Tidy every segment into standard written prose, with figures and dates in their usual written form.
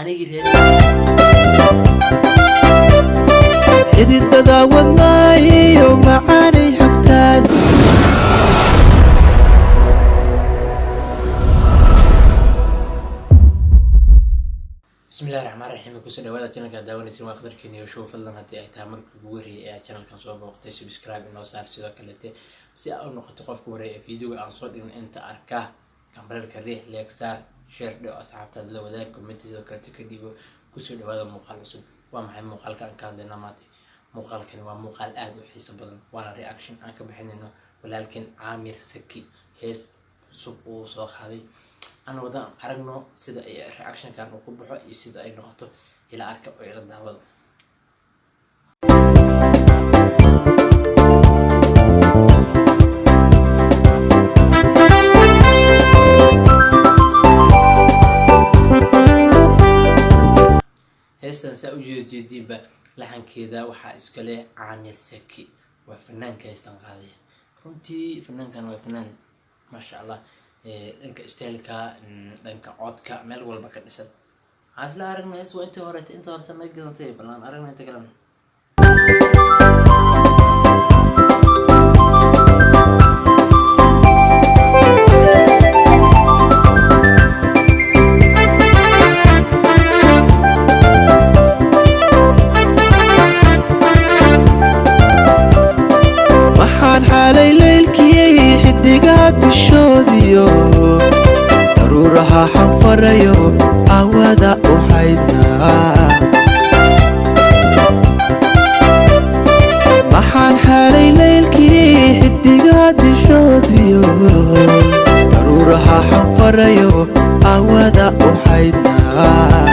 Anigii reer Xididada wadnaayo macaanay xogtaad. Bismillahi raxmaan raxiim. Kusoo dhawaada channelka daawanaysin, waa qadarkeena iyo show. Fadlan, haddii ay tahay markii ugu horreeyay ee aad channelkan soo booqatay, subscribe inoo saar. Sidoo kalete, si aad u noqoto qofka horeeya ee videoga aan soo dhigno inta arka, gambaleelka riix, like saar, share dhe oo asxaabtaada la wadaag, comment sidoo kalete ka dhiibo. Kusoo dhawaada muuqaal cusub. Waa maxay muuqaalka aan ka hadlayna maanta? Muuqaalkani waa muuqaal aada u xiiso badan, waana reaction aan ka bixinayno walaalkeen Caamir Saki, hees cusub uu soo qaaday. Aan wadan aragno sida ay reactionkan uu ku baxo iyo sida ay noqoto. Ila arka oo ila daawada. Heestan saa u jeediinba, laxankeeda waxaa iskale Caamir Saki, waa fanaanka heestan qaadaya. Runtii fanaankan waa fanaan, maasha Allah, dhanka styleka, dhanka codka, meel walba ka dhisan. Waxaan isla aragnay hees waa intii horeta, inta horeta naga gadantay, bal aan aragna inta kalena. Maxaan xaalay leylkiyey xidigaa dushoodiyo daruuraha xanfarayo awada u xaydnaa. Maxaan xaalay leylkii xidigaa dushoodiyo daruuraha xanfarayo awada u xaydnaa.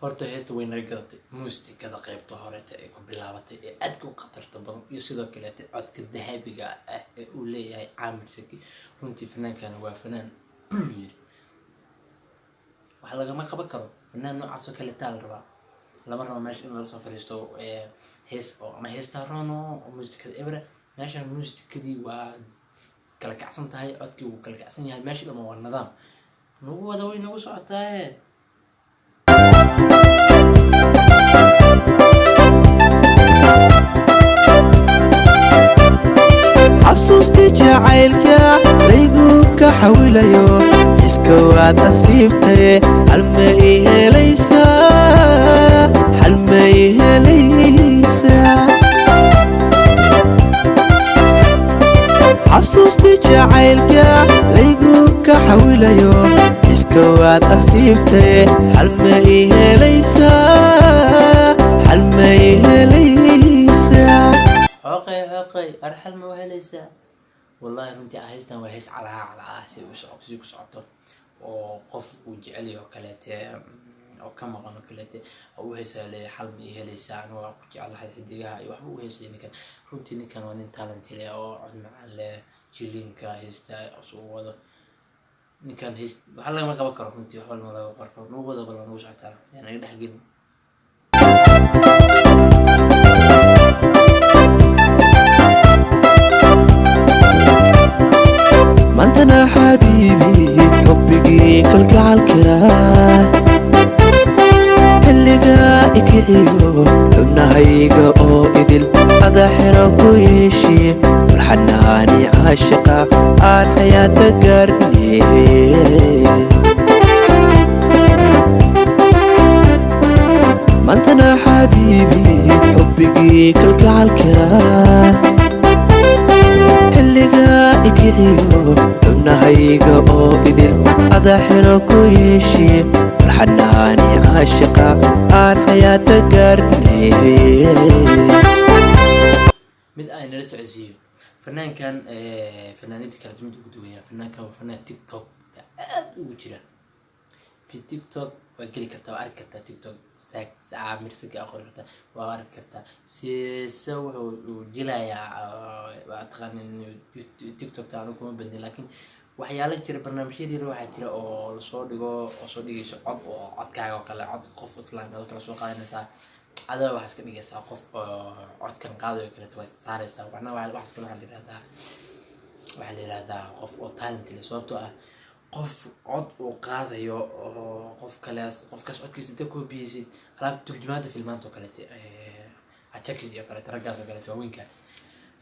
Horta heesta way naga gadatay. Muusikada qeybta horeeta ay ku bilaabatay ee aadka u khatarta badan, iyo sidoo kaleeta codka dahabiga ah ee uu leeyahay Caamir Saki. Runtii fanaankani waa fanaan bul yiri, wax lagama qaban karo. Fanaan noocaas oo kaleetaa la rabaa. Lama rabo meesha in lala soo fariisto hees oo ama heesta rono oo muusikada ebra. Meeshan muusikadii waa kala kacsan tahay, codkii wuu kala kacsan yahay, meesha dhama waa nidaam nagu wada, way nagu socotaaye. Xasuustii jacaylka laygu ka xawilayo, xiska waad asiibtaye, xalma i helaysaa? Xalma i helaysaa? Xasuustii jacaylka laygu ka xawilayo, xiska waad asiibtaye, xalma i helaysaa? Xalma i helaysaa? Xoqay xoqay, arxal ma helaysaa? Wallahi runtii heystan waa hees calaa calaa si u soco, si ku socoto oo qof uu jecel yahay oo kaleete oo ka maqan oo kaleete oo u heesaa leeyahay: xal ma ii helaysaa, anigu waan ku jeclahay, xidigaha iyo waxba u heesay ninkan. Runtii ninkan waa nin talent leh oo cod macaan leh, jilinka heesta suu wado ninkan heys waxa lagama qaban karo. Runtii waxba lama laga qaban karo. Nagu wada, bal nagu socotaa, yaan naga dhex gelin. Maantana xabiibi, xubbigii kalgacalka xilliga ikiciyo, xubnahayga oo idil ada xero ku yeeshe, marxanaani caashiqa aan xayaata gaarne. Maantana xabiibi, xubbigii kalgacalka xilliga ikiciyo, xubnahayga oo idil ada xero ku yeeshe, marxanaani caashiqa aan xayaata gaarne. Mid aan nala socodsiiyo: fanaankan fanaaniinta kale mid ugu duwan yahay, fanaankan waa fanaan TikTok aad ugu jira. Fi TikTok waa geli kartaa, waa arki kartaa. TikTok saak Caamir Saki aa qori kartaa, waa arki kartaa. Sise wuxuu uu jilayaa, waa taqaanin TikTok ta anu kuma badnin, laakiin waxyaalo jira, barnaamijyada yar waxaa jira oo lasoo dhigo oo soo dhigayso cod oo codkaaga oo kale, cod qof islaamka oo kale soo qaadanaysaa, adaa waxaa iska dhigaysaa qof oo codkan qaadayo kaleeto, waa saaraysaa. Waxna waxaas kale waxaa la yihahdaa qof oo talent leh, sababtoo ah Qof cod uu qaadayo oo qof kaleas, qofkaas codkiisa inta koobiyeysid, alaab turjumaada filmaanta oo kaleete, ajakis iyo kaleete, raggaas oo kaleete waaweynka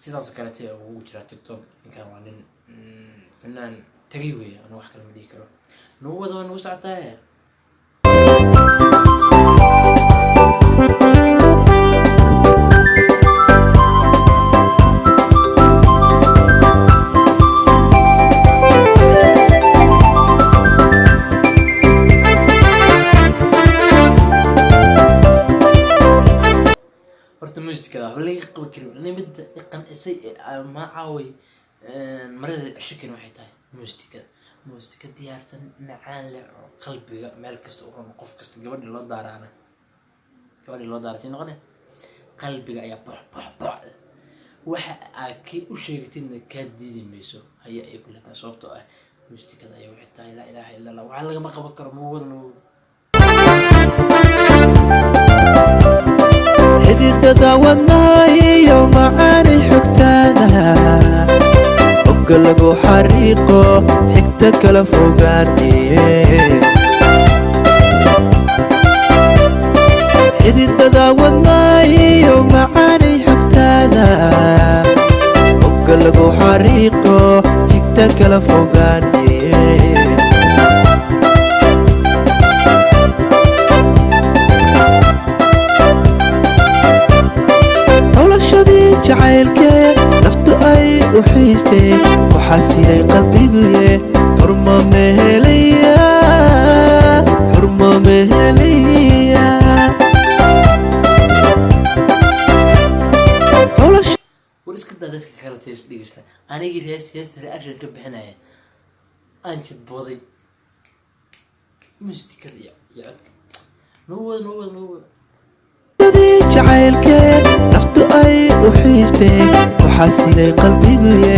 sidaas oo kaleete ugu jiraa TikTok. Ninkan waa nin fanaan tagay weeye. Anu wax kale ma dhihi karo. Nagu wada, waa nagu socotaaye. Horta muusikada waxba laga qaban karin. Ani midda i qancisay ee aan ma caaway marada cesho karin waxay tahay muusikada. Muusika diyaarsan, macaan leh oo qalbiga meel kasta u ron, qof kasta, gabadhi loo daaraana, gabadhi loo daara sii noqone, qalbiga ayaa box box box. Waxa aad kii u sheegatidna kaa diidi mayso haya ay ku leedahay, sababtoo ah muusikada ayaa waxay tahay laa ilaaha illa Allah, waxaa lagama qaban karo. Nagu wada, nagu wada. Xididada wadnaha iyo macaani xogtaada, hogga lagu xariiqo xigta kala fogaane. Xididada wadnaha iyo macaani xogtaada, hogga lagu xariiqo xigta kala fogaane. Xulashadii jacaylkee naftu ay u xiistee, ku xasilay qalbiguye, xurmo mehelaya, xurmo mehelaya. War iska daa dadka kale tays dhegeysta. Anigii hees heesta reaction ka bixinaya aan jidbooday muusikada iyo codka. Nagu wada, nagu wada, nagu wada. Xulashadii jacaylkee naftu ay u xiistee, ku xasilay qalbiguye,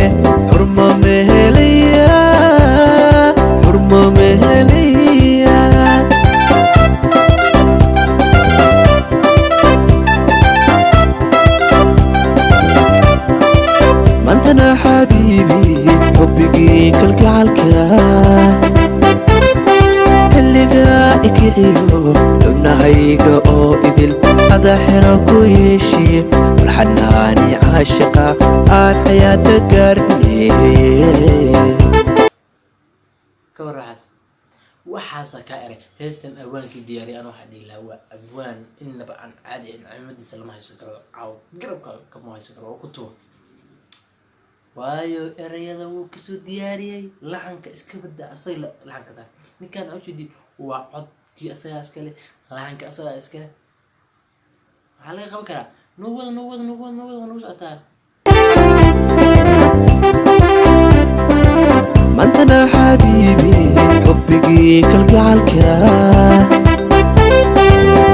xurmo mehelaya, xurmo mehelaya. Maantana xabiibi xubbigii kalgacalka, xilliga ikiciyo xubnahayga oo idil ada xero ku yeeshiye, marxanaani caashiqa aan xayaata gaarne. Ka war waxaas, waxaasaa kaa eray heestan abwaankii diyaariyay. Ana waxaa dhihi lahaa waa abwaan inaba aan caadi ahayn. Cimadiisa lama haysan karo, caaw garabka kama haysan karo oo ku tuwa, waayo erayada wuu kasoo diyaariyey, laxanka iska bada, asaga laxanka saar. Ninkaan aa ujeedi waa codkii asagaa iskale, laxanka asagaa iskale. Maxaa laga qaban karaa? Nagu wada, nagu wada, nagu wada, nagu wada, nagu socotaa. Maantana xabiibi xubbigii kalgacalka,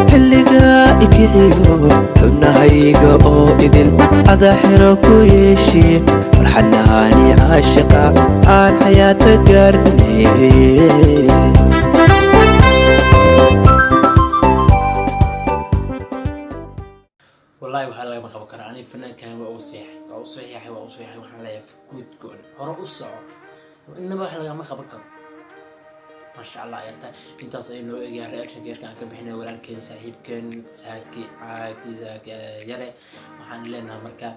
xilliga ikiciyo xubnahayga oo idil ada xero ku yeeshiye, marxanaani caashiqa aan xayaata gaarne. Wallahi waxaa lagama qaban karaa. Aniga fanaankan waa u seexay, waa u saxiixay, waa u saxiixay. Waxaan leeyahay guud goon hore u soco, inaba wax lagama qaban karo. Maasha Allah ayaa tahay. Intaas ayuu noo egyahay reactionka yarka aan ka bixinay walaalkeen, saaxiibkeen Saaki Caaki Saaki Yare. Waxaan leenahay marka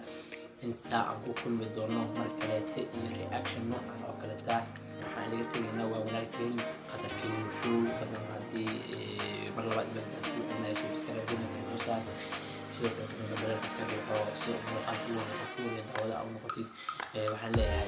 intaa aan ku kulmi doono mar kaleete iyo reaction noocan oo kaleeta, waxaan inaga tegaynaa waa walaalkeen Qatarkeen Show. Fadlan haddii mar labaad subscribe, sidoo kale gambaleelka iska riixo si muuqaalka ugu horreeya qofku wariya daawada u noqotid. Waxaan leeyahay